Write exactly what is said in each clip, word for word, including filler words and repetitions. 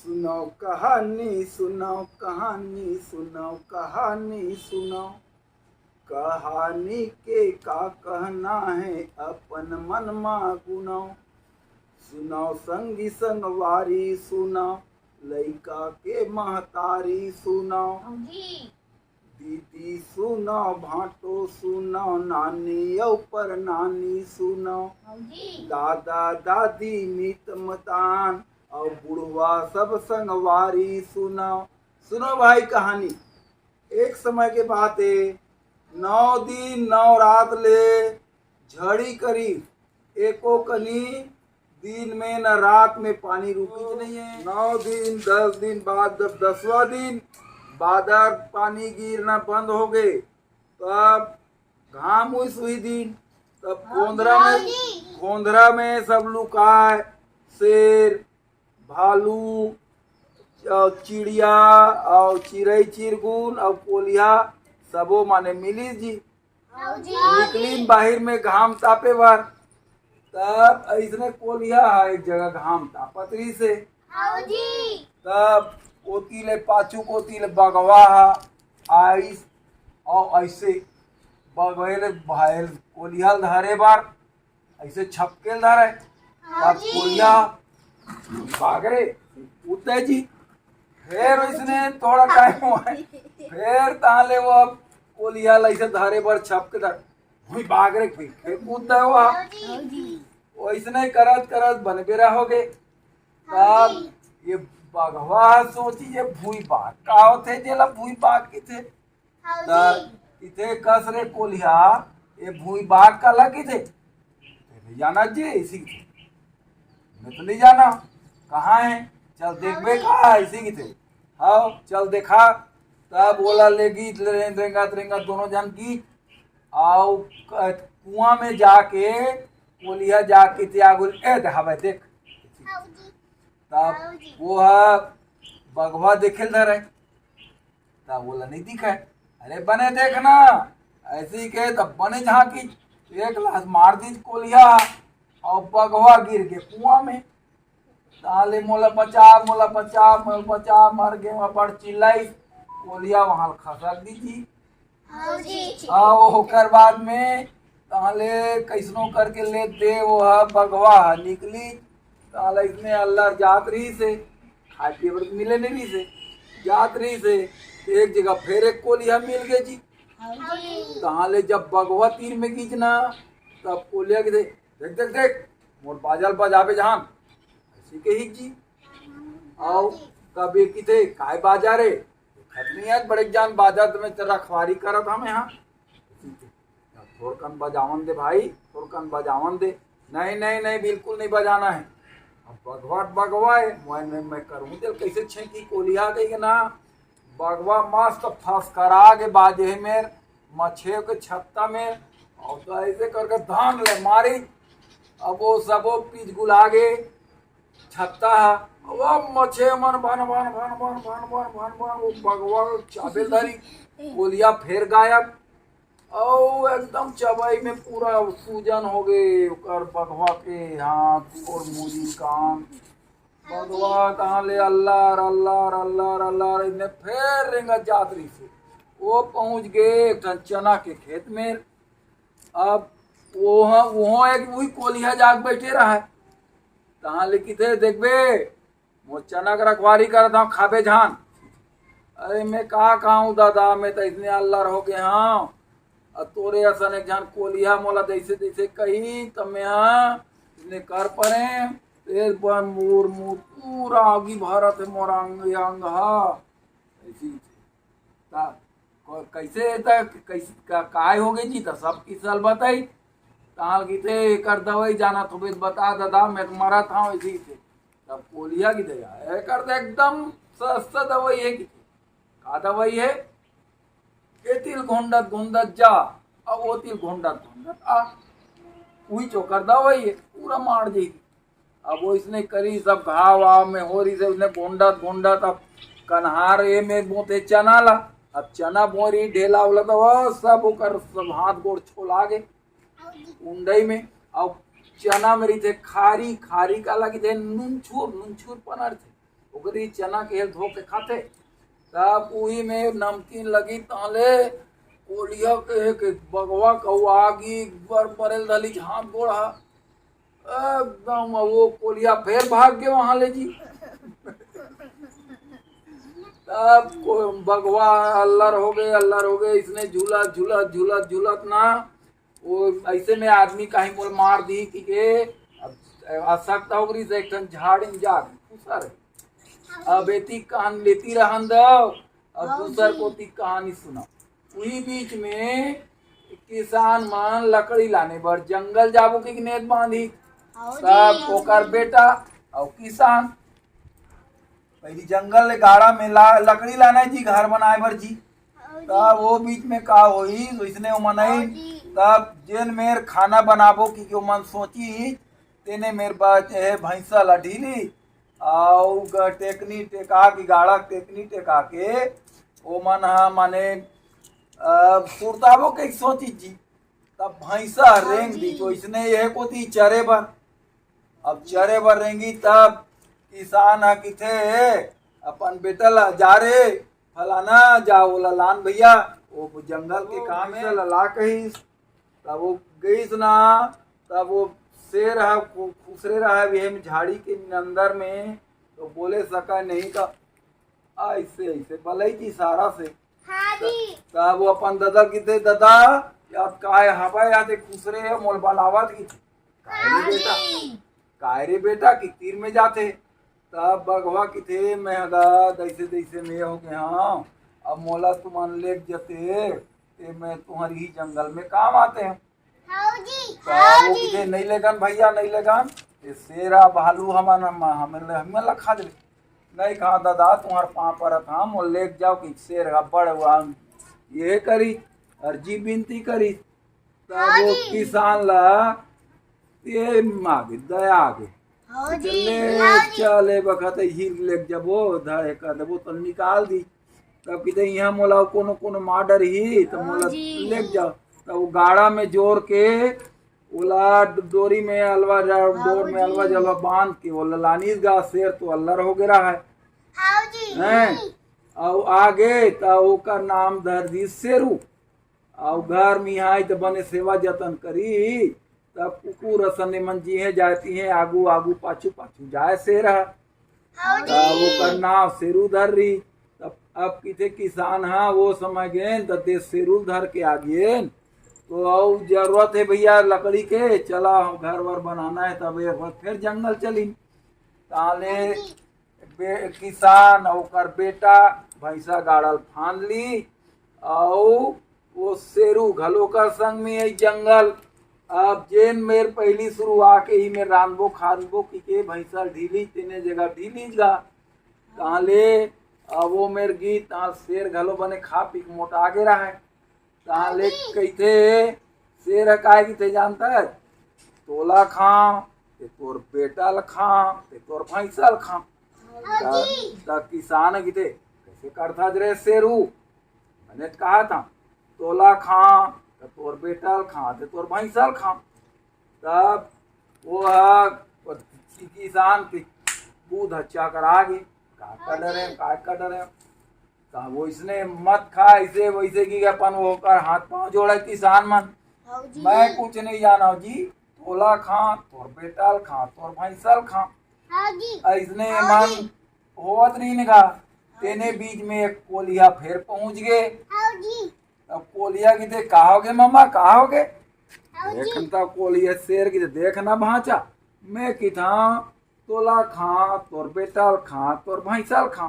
सुनव कहानी, सुनव कहानी, सुनव कहानी, सुनव। कहानी के का कहना हे, अपन मन मा गुनव। सुनव संगी संगवारी, सुनव लइका के महतारी, सुनव। दीदी सुनव, भांटो सुनव, नानी अउ परनानी सुनव। दादा दादी, मीत मतान अउ बुढ़वा सब संगवारी सुनव। सुनव भाई कहानी। एक समय के बात हे, नौ दिन नौ रात ले झड़ी करिस, एको कनी दिन में न रात में पानी रुकिस नइ हे। नौ दिन, दस दिन बाद जब दसवां दिन बादर पानी गिरना बंद होगे, तब घाम होइस उही दिन, तब कोंधरा में, कोंधरा में सब लुकाय, शेर, भालू, अउ चिड़िया, अउ चिरई चिरगुन, अउ कोलिहा, सबो माने मिलिस जी। निकलिन बाहिर में घाम तापे बर। तब अइसने कोलिहा ह एक जगह घाम तापत रहिस हे। तब ओती ले, पाछू कोती ले बघवा ह आइस, अउ अइसे बघवे ले भाई कोलिहा ल धरे बर अइसे छपके ल धरे। तब कोलिहा बागरे उठे जी। फेर अइसने थोड़ा टाइम होय, फेर तहाँ ले वो कोलिहा ल अइसे धरे बर छपके धरे, हुई बागरे, फिर फेर कूद दे वो। वइसने करत करत बने बेरा होगे। तब ये बघवा सोचिस, ये भुई बाघ का होथे, जेला भुई बाघ किथे। त किथे, कस रे कोलिहा, ये भुई बाघ काला किथे? तें नइ जानस जी, अइसे किथे। मैं तो नइ जानंव, कहाँ हे? चल देखबे का, अइसे किथे। हव, चल देखा। तब ओला ले गिस, रेंगत रेंगत दोनों झन गिस, अउ कुआं में जाके कोलिहा जाके तिया गुल, ए दे हवय देख। तब वो ह बघवा देखे ल धरे, तब ओला नइ दिखय। अरे बने देखना, अइसे कहे तब बने झांकिस, एक लात मार दिस कोलिहा, अउ बघवा गिर गे कुआं में। ताले मोला बचा, मोला बचा, मोला बचा, मर गे, अब्बड़ चिल्लाइस। कोलिहा वहां ल खसक दिस जी। अउ ओकर बाद में ताले कइसनो करके ले दे वो ह बघवा ह निकलिस। ताले अइसने अल्लर जात रहिस हे, खाय पिये बर मिले नइ रहिस हे, जात रहिस हे। एक जगह फेर एक कोलिहा मिल गे जी। ताले जब बघवा तीर में गिस ना, तब कोलिहा किथे, देख देख देख, मोर बाजा ल बजाबे झन, अइसे कहिस जी। अउ तब ये किथे, काय बाजा रे? खतनी आज बड़े जान बाजा त मैं त रखवारी करत हंव मैं हा। थोरकन बजावन दे भाई, थोरकन बजावन दे। नहीं नहीं नहीं, बिल्कुल नइ बजाना हे। अब बघवा त बघवा हे, मैं, मैं, मैं करहूं तेला कइसे छेंकी कोलिहा कहिके ना। बघवा मस्त फसकरा के बाजे हे मेर, मछेव के छत्ता में, अउ त अइसे करके धांग ले मारिस। अब वो सबो पिजगुला गे छत्ता ह। अब मछेव मन भन भन भन भन भन भन भन भन वो बघवा चाबे ल धरिस, कोलिहा फेर गायब। अउ एकदम चबई में पूरा सूजन होगे ओकर बघवा के हाथ, गोड़, मुड़ी, कान। बघवा तहाँ ले अल्लर अल्लर अल्लर अल्लर, अइसने फेर रेंगत जात रहिस हे। वो पहुंच गे एक ठन चना के खेत में। अब वहां, वहां एक उही कोलिहा जाके बइठे रहय। तहाँ ले किथे, देखबे, मोर चना के रखवारी करत हंव, खाबे झन। अरे मैं का खाहूं दादा, मैं त अइसने अल्लर होगे हंव। अउ तोरे असन एक झन कोलिहा मोला जइसे तइसे कहिस, त मैं हा अइसने कर परेंव। ए बन मोर, मोर पूरा आगी भरत हे मोर अंग अंग हा। अइसे ही थे। त क-, कइसे त कइसे का-, काय होगे जी? त सब किस्सा ल बताइस। तहाँ किथे, एकर दवई जानत होबे त बता ददा, मैं त मरत हंव, अइसे ही थे। तब कोलिहा किथे, एकर त एकदम सस्ता दवई हे किथे। का दवई हे? एती ल घोंडत घोंडत जा, अउ ओती ल घोंडत घोंडत आ। उहीच ओकर दवई हे, पूरा माड़ जही। अब वइसने करिस, सब घाव वाव में हो रहिस हे, वइसने घोंडत घोंडत अब कन्हार ए में बोथे चना ला। अब चना बोय रहिस ढेला वाला, त वो सब ओकर सब हाथ गोड़ छोला गे उंडई में। अब चना में रहिथे खारी, खारी काला किथे? नुनछुर, नुनछुर पना रहिथे। ओकरी चना के धो के खाथे। तब उही में नमकीन लगी, ताले कोलिया के, के बगवा कहू आगी बर बरेल धली हाथ गोड़ हा। एकदम वो कोलिया फेर भाग गए वहां ले जी। तब को बगवा अल्लर हो गए, अल्लर हो गए, इसने झूलत झूलत झूलत झूलत ना, वो ऐसे में आदमी कहीं मोल मार दी कि के अब असकता हो गई से एक ठन झाड़ में जा खुसर। अब एती कान लेती रहन दो, अब दूसर कोती कहानी सुना। उही बीच में किसान मन लकड़ी लाने बर जंगल जाबो के नेत बांधी। तब ओकर बेटा अउ किसान पहली जंगल ले गाड़ा में ला, लकड़ी लाना जी, घर बनाए बर जी। तब वो बीच में का होई, वैसने वो मनई, तब जेन मेर खाना बनाबो कि ओमन सोची, तेने मेर बा-, ए, भैंसा ला ढीली, अउ ग-, टेकनी टेका के, गाड़ा टेकनी टेका के, ओमन ह माने, अ, सुरताबो के सोची जी। तब भैंसा ह रेंग दी, वैसने ये कोती चरे बर। अब चरे बर रेंगी, तब किसान ह किथे, अपन बेटा ला, "जा रे फलाना, जा ओला लान भैया, वो जंगल के काम हे, ला ला," कहिस। तब वो गईस ना, तब वो शेर ह खु-, खुसरे रहा, ये में झाड़ी के अंदर में, तो बोले सका नहीं का, ऐसे, ऐसे बलई के इशारा से। हाँ जी। तब वो अपन ददा किथे, "ददा, याद काय हवा, याद एक खुसरे हे, मोल बलावत की।" "काय रे हाँ बेटा, जी। काय रे बेटा, कि तीर में जाथे?" तब बघवा किथे, "मैं हगा, दैसे दैसे में हो गए हाँ, अब मोला तुमन लेग जते, ते मैं तुम्हारी ही जंगल में काम आते हैं।" हाँ जी, त हाँ वो जी। किथे, "नहीं लेगन भैया, नहीं लेगन, ये शेर आ भालू हमन, हम, हमन, हमन ला खा देबे।" "नहीं कहा ददा, तुम्हार पाँव परत हाँ, मोल लेग जाओ कि शेर अब्बड़ हुआ, ये करी, अर्जी बिनती करी।" तब हाँ वो जी। किसान ला ये मागे, दया आगे। हाँ जी, चले, हाँ जी। चले बखत ही लेग जबो, धड़े कर देबो, तो निकाल दी। तब किथे, "यहाँ मोला कोनो कोनो मार डरही, तो हाँ मोला जी। लेग जाओ।" तब वो गाड़ा में जोर के, ओला डोरी में अलवा जा, हाँ डोर में जी। अलवा जलवा बांध के, ओला लानीस गा, शेर तो अल्लर हो गे रहा है। हाँ जी। हैं? अउ आगे, त ओकर नाम धर दी शेरू। अउ घर में आई त बने सेवा जतन करी, तब कुकुर असन एमन जिहे जाती हैं, आगू आगू पाछू पाछू जाए शेर ह। हाँ त जी। ओकर नाव शेरू धर रही। तब अब किथे किसान ह, वो समय गेन त दे शेरू धर के आ गेन। तो अउ जरूरत है भैया लकड़ी के, चला घर वर बनाना है, तब एक बार फिर जंगल चलिन। ताले बे-, किसान अउ ओकर बेटा भैंसा गाड़ल फांद ली, अउ वो शेरू घलो कर संग में आई जंगल। अब जेन मेर पहली शुरू आके ही मेर रांधबो खांदबो कि के भैंसा ढीली, तेने जगह ढीली गा। ताले अब वो मेर गीत, ताल शेर घलो बने खा पी के मोटा आगे रहा है। ताले कहिथे, शेर ह काय कहिथे जानता है? "तोला खां, ते तोर बेटा ल खां, ते तोर भैंसा ल खां।" त, त किसान ह कहिथे, "कैसे करथा रे शेरू? मैंने तो कहा था, तोला खां, ते तोर बेटा ल खां, ते तोर भैंसा ल खां।" तब वो ह, वो किसान के बूध ह चकरा गे, "का कर डरे, का कर डरे?" त वइसने मत खा, अइसे वइसे कि अपन ओकर हाथ पांव जोड़े किसान मन। हाँ जी। "मैं कुछ नहीं जानव जी, तोला खां, तोर बेटा ल खां, तोर भैंसा ल खां।" हाँ जी। अइसने हाँ मन जी। होवत रहिन गा। तेने बीच में एक कोलिया फेर पहुंच गे। हाँ जी। अब कोलिया कहिथे, "का होगे ममा, का होगे?" हाँ जी। देखन त कोलिया शेर कहिथे, "देख ना भांचा, मैं कहिथंव तोला खां, तोर बेटा ल खां, तोर भैंसा ल खां।"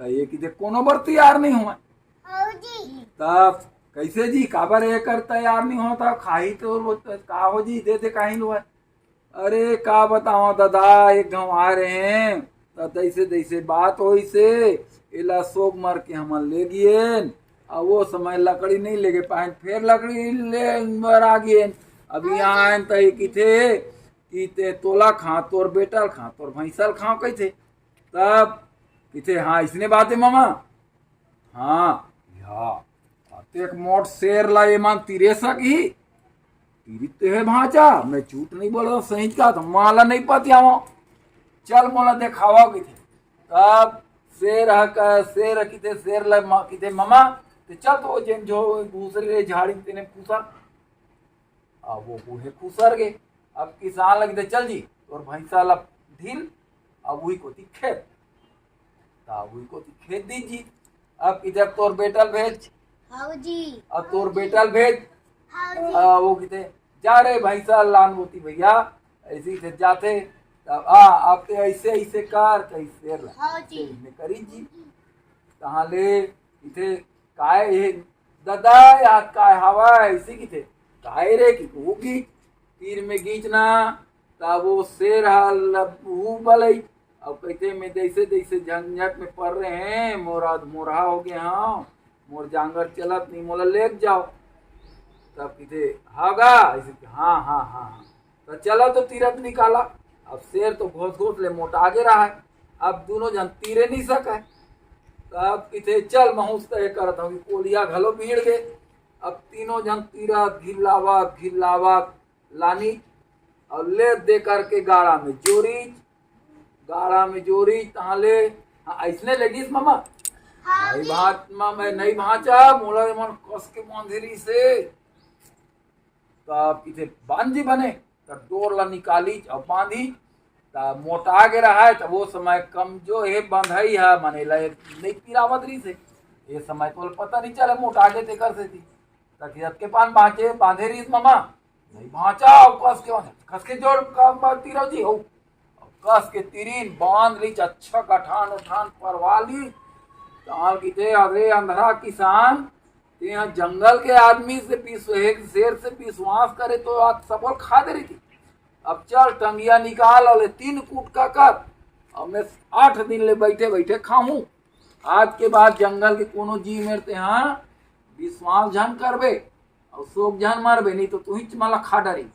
त ये कहिथे, "कोनो बर तैयार नहीं होवय।" हाँ जी। तब कइसे जी, काबर एकर तैयार नहीं होता? खाही तो वो तो का हो जी, दे दे काहीं ल होवय। अरे का बतावं ददा, एक घांव आए रहें, त तइसे तइसे बात होइसे, एला सोग मर के हमन ले गिएन, अउ वो समय लकड़ी नहीं लेगे पाएन, फेर लकड़ी ले बर आ गिएन। अब यहाँ आएन त ये कहिथे कि ते तोला खां, तोर बेटा ल खां, तोर भैंसा ल खां कहिथे। तब कहिथे, "हाँ, अइसने बात हे ममा।" हाँ, या, अतेक मोट शेर ला एमन तीरे सकही? तीरित ते हे भांचा, मैं झूठ नहीं बोलंव, सहीच कहत हंव, माला नहीं पतियावंव। चल मोला देखावा कहिथे। तब शेर ह क-, शेर ह किथे, शेर ल म-, किथे, "ममा, ते चल तो जेन जो घुसरे रे झाड़ी तेने खुसर।" अब वो उहे खुसर गे। अब किसान ल किथे, "चल जी, तोर भैंसा ल ढील, अब उही कोती खेत।" त अब उही कोती खेत दीस जी। अब इधर तोर बेटा ल भेज, हाँ जी। अब तोर बेटा ल भेज, हाँ जी। आ, वो किथे, "जा रे भैंसा लान बोती भैया।" ऐसे ही से जाथे। तब आ, अब ते ऐसे, ऐसे कर, कहीं शेर ला। हाँ जी। ऐसे इसने करी जी। तहाँ ले इथे, "काय हे ददा, याद काय हवा?" ऐसे किथे, "काय रे?" कि वो गीच, तीर में गीच ना, तब वो शेर ह लब-, वो बलई, अब कहते, "मैं जैसे जैसे झंझट में पड़ रहे हैं, मोर आज मोरहा हो गए हूँ, मोर जांगर चलत नहीं, मोला लेके जाओ।" तब किथे, "हाँ गा?" ऐसे कि, "हाँ, हाँ, हाँ, हाँ।" तो चला तो तीरथ निकाला। अब शेर तो घोस घोस ले मोटा गे रहा है, अब दोनों झन तीरे नहीं सके। तब किथे, "चल, महूस तय करत हूँ।" कोलिया घलो भीड़ गे। अब तीनों झन तीरथ घिल्लावत घिल्लावत लानी, और ले दे करके गाड़ा में जोरी, गाड़ा में जोरी, तहाँ ले, हाँ, ऐसने लेडीज मामा, हाँ नहीं जी। भांच, मामा, नहीं भांचा, मोला मन कस के बांधे रही से। तब किथे, "बांध जी बने।" त डोर ला निकाली और बांधी, त मोटा गे रहा है, त वो समय कम जो हे बंधई है, माने ले नहीं पिरावत रही से, ये समय तो पता नहीं चले, मोटा गे तेकर से थी। त किथे, "के पान बांचे, बांधे रही मामा?" "नहीं भांचा, कस के बांधे, कस के जोर का बात तीरो जी हो।" अब कस के तीरिन बांध ली, अच्छा गठान उठान परवा ली। तहाँ किथे, "अरे अंधरा किसान, ते यहाँ जंगल के आदमी से विश्व-, एक शेर से विश्वास करे तो आज सबल खा दे रही थी। अब चल टंगिया निकाल, अउ ले तीन कूट का कर, अब मैं आठ दिन ले बैठे बैठे खाहूँ। आज के बाद जंगल के कोनो जीव मेर ते यहाँ विश्वास झन करबे।" अउ सोक झन मरबे, नहीं तो तुहिच मला खा डरी।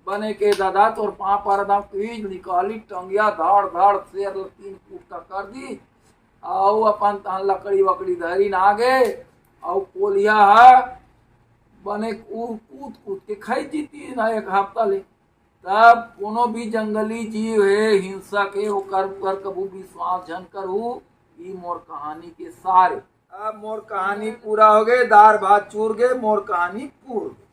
बने के दादा तोर पाँव परत हँव, तुहिच निकाली टंगिया धाड़ धाड़ शेर ल तीन कुट्टा कर दी। अउ अपन तहन लकड़ी वकड़ी धरी ना गे, अउ कोलिया ह बने कू-, कूद कूद के खाई जीती ना एक हफ्ता ले। तब कोनो भी जंगली जीव हे हिंसा के, ओकर ऊपर कभू विश्वास झन करहू। ई मोर कहानी के सार ए। अब मोर कहानी पूरा हो गे, दार भात चूर गे, मोर कहानी पूर गे।